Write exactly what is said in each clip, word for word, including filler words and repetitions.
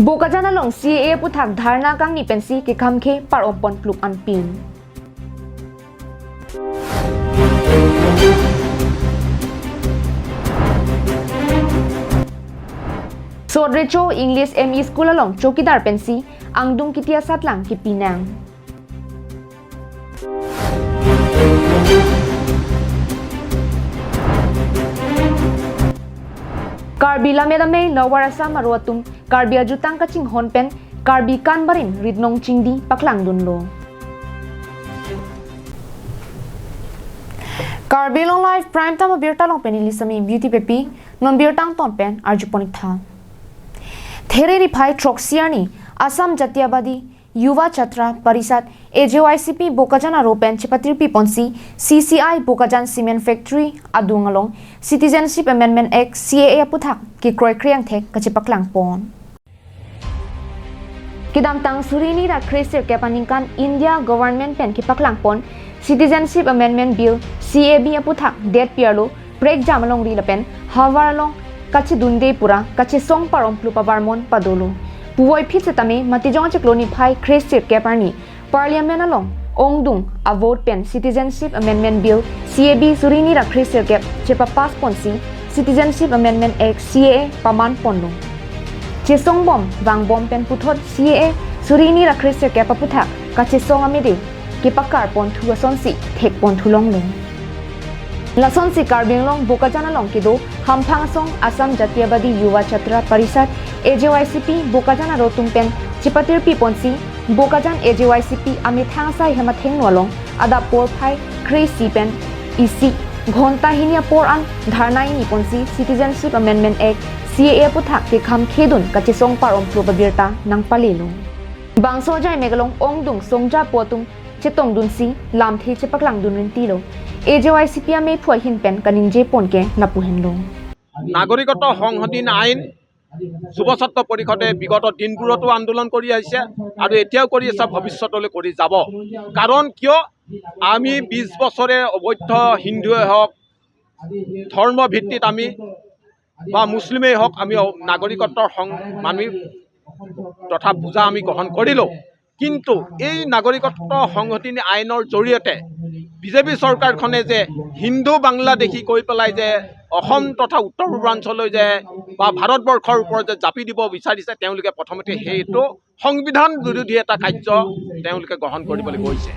Bokajan along C A A aputhak dharna kangni pensi kekhamkhe par-ompon plup anpin. Sot Recho English M E School along chowkidar pensi angdung kiti asatlang kipinang. Karbi Lammet Amei Lower Assam aro atum Karbi ajutang kachinghon pen Karbi Kanbarim Ritnong Chingdi paklangdunlo. Karbi Anglong Live Prime Time abirta along pen ili Sami Beauty Pepi, non birta angton pen arjupon-ik tha. There niphai throksi arni Assam Jatiyabadi Yuva Chatra Parishad, A J Y C P, Bokajan aro pen chepatirpi ponsi C C I Bokajan Cement Factory adung along Citizenship Amendment Act, C A A aputhak kekroikre angthek kachepaklangpon. Kedamtang suri hini ra kresirkep aningkan India government pen kepaklangpon Citizenship Amendment Bill, C A B aputhak detpi arlo prekjam alongri lapen havar along kachedunde pura kachesong par-om plup abarmon padolo. Puvoiphit setame Matijong achiklo niphai kresirkep arni Parliament along ongdung avote pen Citizenship Amendment Bill, C A B suri hini ra kresirkep chepapass ponsi Citizenship Amendment Act, C A A paman ponlo. Chesongbom vangbom pen puthot C A A suri hini ra kresirkep aputhak kachesong amede kepakar ponthu asonsi thekpon thulonglo. Lasonsi Karbi Anglong Bokajan along kedo hamphang asong Assam Jatiyabadi Yuva Chatra Parishad, A J Y C P, Bokajan aro atum pen chepatirpi ponsi Bokajan A J Y C P amethang asai hem athengno along adap porphai kre-isi pen isi ghonta hini apor an dharna ingni ponsi Citizenship Amendment Act, C A A aputhak kekhamkhedun kachesong par-om plup abirta nangpalelo. Bangso ajai mek along ongdung songjapo atum chetongdunsi lamthe chepaklangdun rintilo. A J Y C P amephu ahin pen kaningjepon ke lapu henlo. নাগৰিকত্ব সংশোধনী আইন যুৱ ছাত্ৰ পৰিষদে বিগত দিনবোৰতো আন্দোলন কৰি আহিছে আৰু এতিয়াও কৰি আছে, ভৱিষ্যতলৈ কৰি যাব। কাৰণ কিয়, আমি বিশ বছৰে অবৈধ হিন্দুৱে হওক, ধৰ্ম ভিত্তিত আমি বা মুছলিমেই হওক, আমি অ-, নাগৰিকত্বৰ সং-, আমি তথা বুজা আমি গ্ৰহণ কৰিলোঁ। কিন্তু এই নাগৰিকত্ব সংশোধনী আইনৰ জৰিয়তে বিজেপি চৰকাৰখনে যে হিন্দু বাংলাদেশী কৈ পেলাই যে অসম তথা উত্তৰ পূৰ্বাঞ্চললৈ যে বা ভাৰতবৰ্ষৰ ওপৰত যে জাপি দিব বিচাৰিছে, তেওঁলোকে প্ৰথমতে সেইটো সংবিধান বিৰোধী এটা কাৰ্য তেওঁলোকে গ্ৰহণ কৰিবলৈ গৈছে।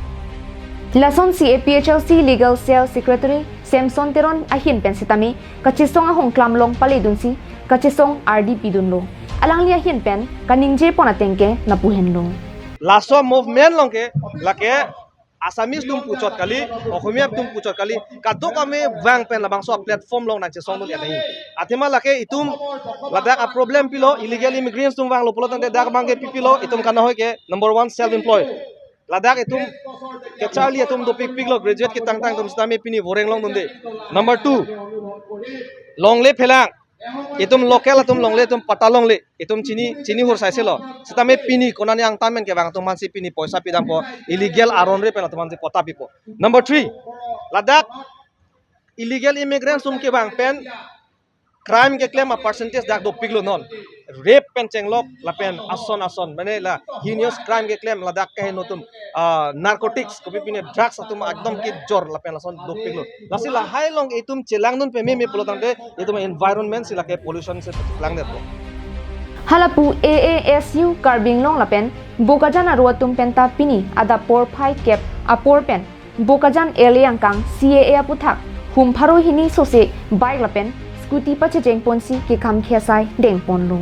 Lasonsi A P H L C Legal Cell Secretary Samson Teron ahin pen setame kachesong ahongklam along paledunsi kachesong ardi pidunlo. Alangli ahin pen kaningjepon ateng ke lapu henlo. Laso movement along ke lake Assamese atum puchot kali, Oxomiya atum puchot kali, kadokave vang pen labangso platform along nangchesongdun ya nahi. Athema lake itum ladak a-problem pilo, illegal immigrants atum vanglo pulo tangte dak abang ke pi pilo, itum kanahoi ke number one self employed. Ladak itum kacharli atum dopikpiklo, graduate ketangtang atum setame pini boreng longdunde. Number two, longle phelang. Itum local atum longle, itum patta longle, itum chini, chini hur saiselo. Setame pini konani angtan pen kevang atum aphansi pini poisa pidampo, illegal aron-re pen atum aphansi patta pipo. Number three, ladak illegal immigrants atum kevang pen crime keklem a-percentage dak dopiklo non. Rape pen chenglok lapen ason ason, mane la heinous crime keklem ladak kaheno atum, ah, narcotics, kopi pine drugs atum ekdom kejor lapen lason dopiklo. Lasi lahai along itum chelangdun pememe pulo tangte itum environment si lake pollution si langdetlo. Halapu A A S U Karbi Anglong lapen Bokajan aro atum penta pini adap porphai kep apor pen Bokajan L A angkang C A A aputhak hum pharo hini sose bike lapen scooty pachejeng ponsi kekhamkhe asai dengponlo.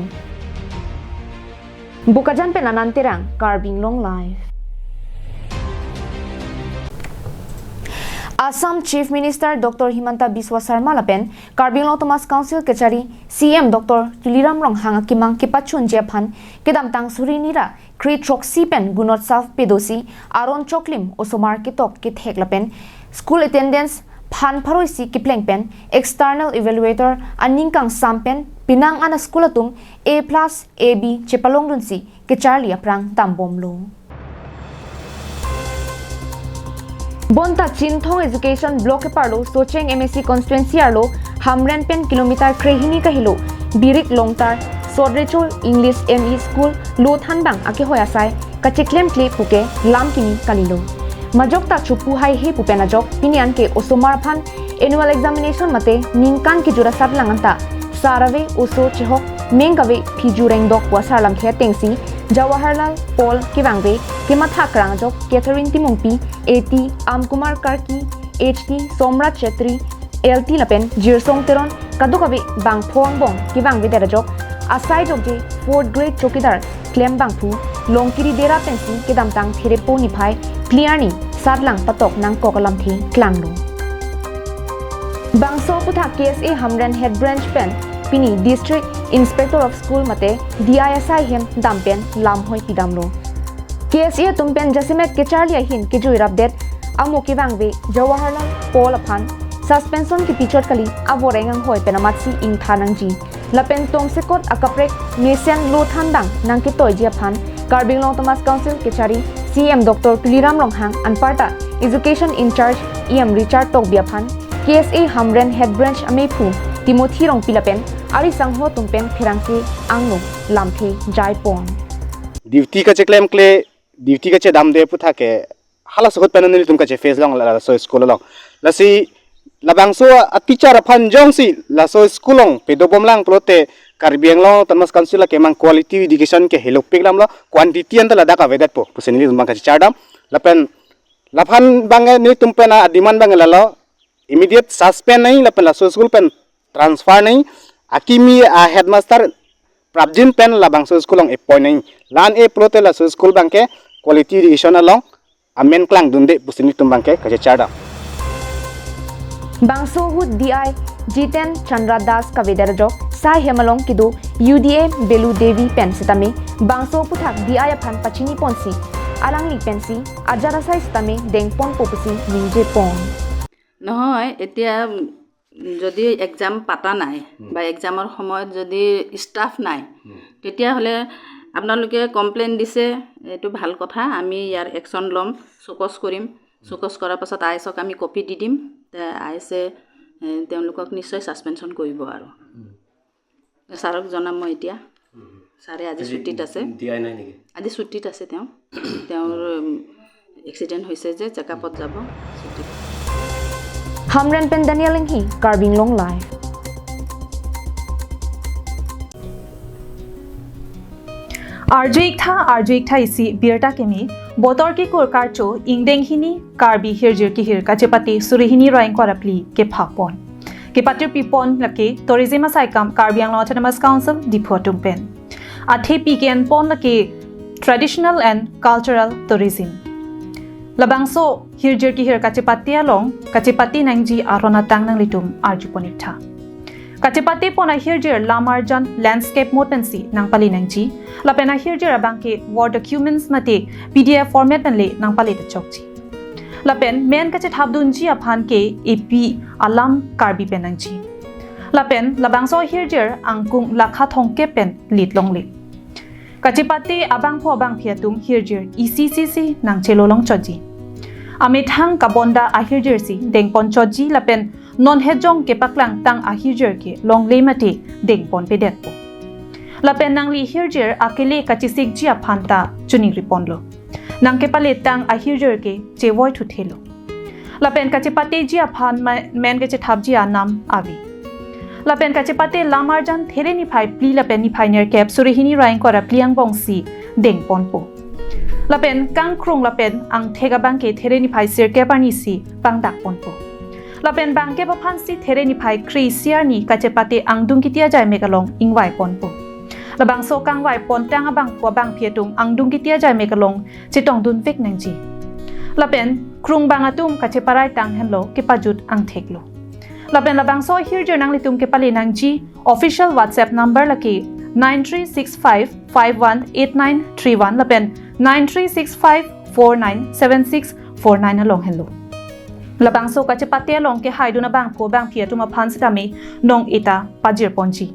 Bokajan pen Anand Terang, Karbi Anglong Live. Assam Chief Minister Doctor Himanta Biswa Sarma lapen Karbi Anglong Autonomous Council kachari C E M Doctor Tuliram Ronghang akemang kepachunji aphan kedamtang suri hini ra kre throksi pen Gunotsav pedosi aron choklim osomar ketok kethek lapen school attendance phan pharo isi kepleng pen external evaluator aning kangsam pen penang an a-school atum A plus, A B chepalongdunsi kecharli aphrang dambomlo. Bonta Chinthong Education Block keparlo Socheng M A C constituency arlo Hamren pen kilometer krehini kahelo Birik Longtar Sodrecho English M E School Lothanbang akehoi asai kacheklemkle puke lam kimi kalilo. Majok ta chopu haihe pu pen ajok pini anke osomar aphan annual examination mate ningkan kejut asatlang anta sar ave oso chehok meng kave phiju rengdok pu asarlamthe atengsi Jawaharlal Paul kevangve kematha krang ajok Catherine Timungpi, A T, Amkumar Karki, H T, Somrat Chetri, L T lapen Jirsong Teron kadokave bangpho angbong kevangvedet ajok asai jokje fourth grade chowkidar klem bangphu Longkiri Dera pensi kedamtang Therepo niphai phli arni satlang patok nangkok alamthe klanglo. Bangso aputhak K S A Hamren Head Branch pen pini District Inspector of School mate D I asai hem dam pen lamhoi pidamlo. K S A atum pen jasemet kecharli ahin kejui rapdet amo kevangve Jawaharlal Paul aphan suspension kipichot kali avoreng anghoi pen amatsi ingthan nangji. Lapen tongsekot akaprek mesen Lothanbang nangketoiji aphan Karbi Anglong Autonomous Council kechari C E M Doctor Tuliram Ronghang anparta Education in-charge E M Richard Tokbi aphan K S A Hamren Head Branch amephu Timothy Rongpi lapen ari sangho atum pen pherangke angno lamthe jaipon. Duty kacheklemkle, duty kachedamde aputhak ke hala sohot pen nelitum kache-face long la laso school along. Lasi labangso a-teacher aphan jongsi laso school along pedobomlang pulote Karbi Anglong Autonomous Council akemang quality education ke helopik lamlo, quantity anta ladak avedetpo pusi nelitum abang kachechardam. Lapen laphan abang nelitum pen a-demand abang lalo, immediate suspend nangji lapen laso school pen transfer nangji, akimi a-headmaster prapjin pen labangso school along appoint nangji. La-an e pulote laso school abangke quality education along amen klangdunde pusi nelitum abangke kachechardam. Bangso ahut D I Jiten Chandra Das kavedet ajok sai hem along kedo U D A Belu Devi pen setame bangso aputhak D I aphan pachiniponsi alangli pensi ajat asai setame dengponpo pusi ningjepon. নহয়, এতিয়া যদি এক্সাম পাতা নাই বা এক্সামৰ সময়ত যদি ষ্টাফ নাই, তেতিয়াহ'লে আপোনালোকে কমপ্লেইন দিছে, এইটো ভাল কথা। আমি ইয়াৰ একশ্যন ল'ম, চৌকছ কৰিম। চৌকছ কৰাৰ পাছত আই এছক আমি কপি দি দিম। তে আই এছে, এ, তেওঁলোকক নিশ্চয় ছাছপেনশ্যন কৰিব আৰু। ছাৰক জনাম মই এতিয়া। ছাৰে আজি আজি ছুটীত আছে। ডি আই নাই নেকি? আজি ছুটীত আছে তেওঁ। তেওঁৰ, উম, এক্সিডেণ্ট হৈছে যে চেকআপত যাব, ছুটীত। Hamren pen Daniel Enghi, Karbi Anglong Live. Arju iktha, arju iktha isi birta kemi, botor kikur karcho ingdeng hini Karbi hirjir kihir kachepate suri hini ra ingkoi ra phli kephapon. Kepatir pipon lake Tourism asaikam Karbi Anglong Autonomous Council Diphu atum pen. Athe pi ke-enpon lake Traditional and Cultural Tourism. Labangso hirjir kihir kachepate along, kachepate nangji aron atang nanglitum arjupon iktha. Kachepatepon ahirjir lamarjan landscape mode pensi nangpale nangji, lapen ahirjir abangke Word documents mate P D F format pen le nangpale ta chokji. Lapen men kachethapdunji aphan ke epi alam Karbi pen nangji. Lapen labangso ahirjir angkung lakha thomkep pen lit longle. Kachepate abangpho abangphi atum hirjir isi isi si nangchelo longchotji. Amethang kabonda ahirjir si dengpon chotji lapen non hejong kepaklangtang ahirjir ke longle mate dengponpedetpo. Lapen nangli hirjir akele kachesikji aphan ta choningriponlo. Nangkepaletang ahirjir ke chevoi thuthelo. Lapen kachepateji aphan ma-, men kachethapji anam ave. Lapen kachepate lamarjan There niphai phli lapen niphai nerkep suri hini ra ingkoi ra phli angbong si dengponpo. Lapen kangkrung lapen angthek abangke There niphai sirkep arni si pangdakponpo. Lapen bangkep aphan si There niphai kre-isi arni kachepate angdung kiti ajaimek along ingvaiponpo. Labangso kangvaipontang abangphu abangphi atum angdung kiti ajaimek along chetongdunvek nangji. Lapen krungbang atum kacheparai tang henlo kepajut angtheklo. Lapen labangso ahirjir nanglitum kepale nangji official WhatsApp number lake nine three six five five one eight nine three one lapen nine three six five four nine seven six four nine along henlo. Labangso kachepate along kehaidun abangphu abangphi atum aphan sitame nong-e ta pajirponji.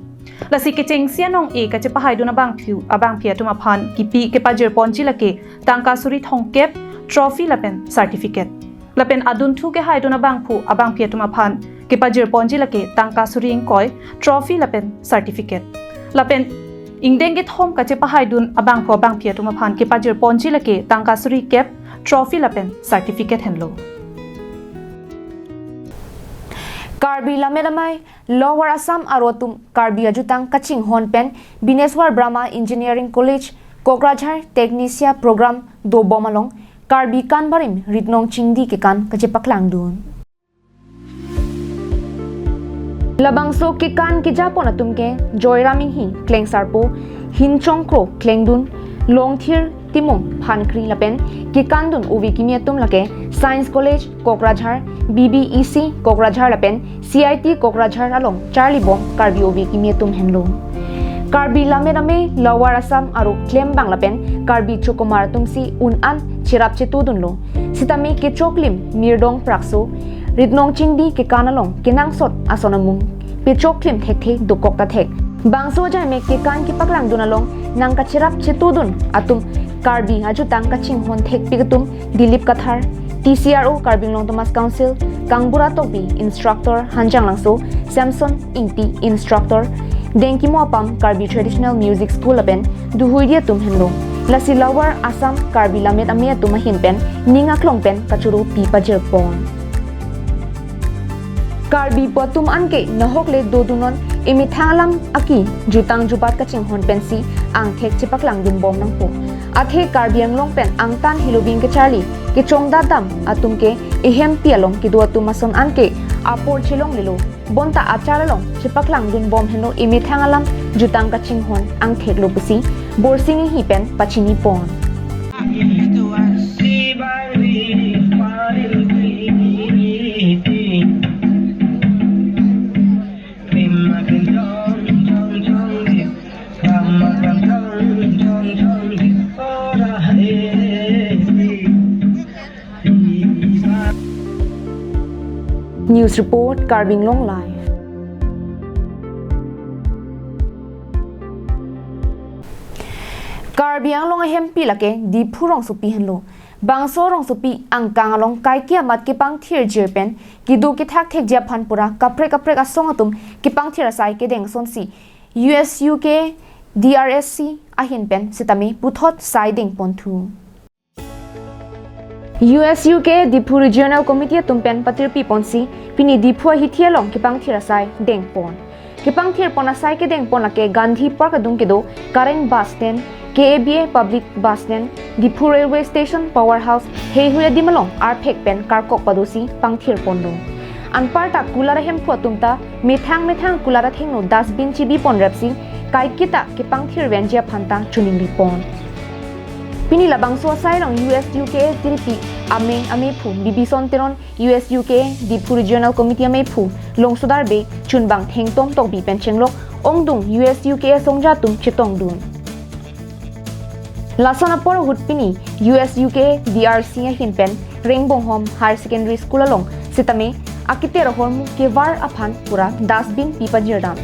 Lasi kechengsi anong-e kachepahaidun abangphu abangphi atum aphan kipi kepajirponji lake tangka suri thomkep, trophy lapen certificate. Lapen adunthu kehaidun abangphu abangphi atum aphan kepajirponji lake tangka suri ingkoi, trophy lapen certificate. Lapen Ingdeng kethom kachepahaidun abangphu abangphi atum aphan kepajir ponji lake tangka suri kep, trophy lapen certificate henlo. Karbi Lammet Amei, Lower Assam aro atum Karbi ajutang kachinghon pen Bineswar Brahma Engineering College, Kokrajhar Technicia Program dobom along Karbi Kan Barim Ritnong Chingdi kekan kachepaklangdun. Labangso kekan kejapon atum ke Joyram Inghi, Klengsarpo, Hinchong Kro, Klengdun, Longthir Timung, Phankri lapen kekandun ove kimi atum lake Science College, Kokrajhar, B B E C, Kokrajhar lapen C I T Kokrajhar along charlibom Karbi ove kimi atum henlo. Karbi Lammet Amei, Lower Assam aro klembang lapen Karbi chokomar atum si un-an cherap chetudunlo. Sitame kechoklim Mirdong Prakso, Ritnong Chingdi kekan along kenangsot ason amung pechoklim thekthe dokok ta thek. Bangso ajaimek kekan kepaklangdun along nangkacherap chetudun atum Karbi ajutang kachinghon thekpik atum Dilip Kathar, T C R O Karbi Anglong Autonomous Council, Kangbura Tokbi, Instructor Hanjang Langso, Samson Ingti, Instructor Dengkimo Apam Karbi Traditional Music School lapen duhuidi atum henlo. Lasi Lower Assam Karbi Lammet Amei atum ahin pen ning aklong pen kachoro pi pajirpon. Karbi pu atum anke nahok le dodunnon, emethang alam aki jutang jubat kachinghon pensi angthek chepaklangdunbom nangpo. Athe Karbi Anglong pen angtan hilobing kecharli kechongdat dam atum ke ehempi along kedo atum ason anke apor chelonglelo. Bonta achar along chepaklangdunbom henlo emethang alam jutang kachinghon angtheklo pusi Borsing Inghi pen pachinipon. News report, Karbi Anglong Live. Karbi Anglong ahempi lake Diphu rongsopi henlo. Bangso rongsopi angkang along kaike amat kepangthirjir pen kedo kethak thekji aphan pura kaprek kaprek asong atum kepangthir asai kedeng asonsi U S U K D R S C ahin pen sitame puthot sai dengponthu. U S U K Diphu Regional Committee atum pen patirpiponsi pini Diphu ahithi along kepangthir asai dengpon. Kepangthirpon asai kedengpon lake Gandhi Park adung kedo current bus stand, K A B A public bus stand, Diphu Railway Station power house, heihui adim along arphek pen karkok padosi pangthirponlo. Anparta kulat ahemphu atum ta methang methang kulat athengno dustbin chibiponrepsi kaiketa kepangthirvenji aphan ta choningripon. Pini labangso asai along U S U K A tiripi ameng ameiphu Bibison Teron, U S U K A Diphu Regional Committee ameiphu Longsodar Bey, chunbang Thengtom Tokbi pen chenglok ongdung U S U K A asongja atum chetongdun. Lason apor ahut pini U S U K A D R C ahin pen Rengbonghom Higher Secondary School along sitame akiter ahormu kevar aphan pura dustbin pi pajirdam.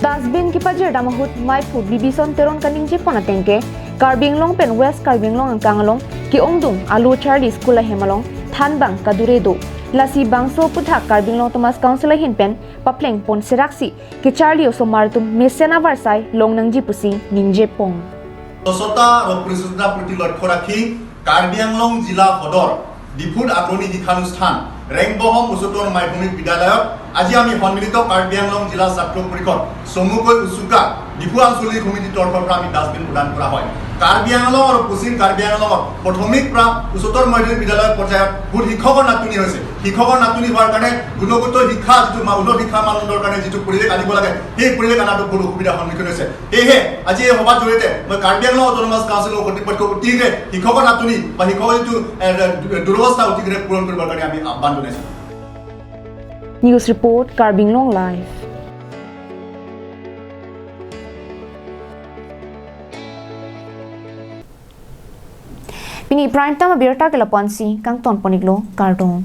Dustbin kepajirdam ahut meiphu Bibison Teron kaningjepon ateng ke Karbi Anglong pen West Karbi Anglong angkang along ke-ongdung alo charli school ahem along thanbang kadure do. Lasi bangso aphuthak Karbi Anglong Autonomous Council ahin pen paplengpon seraksi kecharli osomar atum mesen avarsai longnangji pusi ningjepon. স্বচ্ছতা আৰু পৰিচ্ছন্নতাৰ প্ৰতি লক্ষ্য ৰাখি কাৰ্বি আংলং জিলা সদৰ ডিফুৰ আদৰণি শিক্ষানুষ্ঠান ৰেংবহম উচ্চতৰ মাধ্যমিক বিদ্যালয়ত আজি আমি সন্মিলিত কাৰ্বি আংলং জিলা ছাত্ৰ পৰিষদ চমুকৈ উচুকা ডিফু আঞ্চলিক সমিতিৰ তৰফৰ পৰা আমি ডাষ্টবিন প্ৰদান কৰা হয়। কাৰ্বি আংলং আৰু পশ্চিম কাৰ্বি আংলঙত প্ৰাথমিক পৰা উচ্চতৰ মাধ্যমিক বিদ্যালয় পৰ্যায়ত বহুত শিক্ষকৰ নাটনি হৈছে। শিক্ষকৰ নাটনি হোৱাৰ কাৰণে গুণগত শিক্ষা যিটো মা-, উন্নত শিক্ষা মানদণ্ডৰ কাৰণে যিটো পৰিৱেশ আনিব লাগে, সেই পৰিৱেশ অনাটো বহুত অসুবিধাৰ সন্মুখীন হৈছে। সেয়েহে আজি এই সভাৰ জৰিয়তে মই কাৰ্বি আংলং অট'নমাছ কাউন্সিলৰ কৰ্তৃপক্ষক অতি শীঘ্ৰে শিক্ষকৰ নাটনি বা শিক্ষকৰ যিটো, এ, দু-, দুৰৱস্থা অতি শীঘ্ৰে পূৰণ কৰিবৰ কাৰণে আমি আহ্বান জনাইছোঁ। News report, Karbi Anglong Live. Pini prime time abirta ke lapu-ansi kangtonpon-iklo, kardom.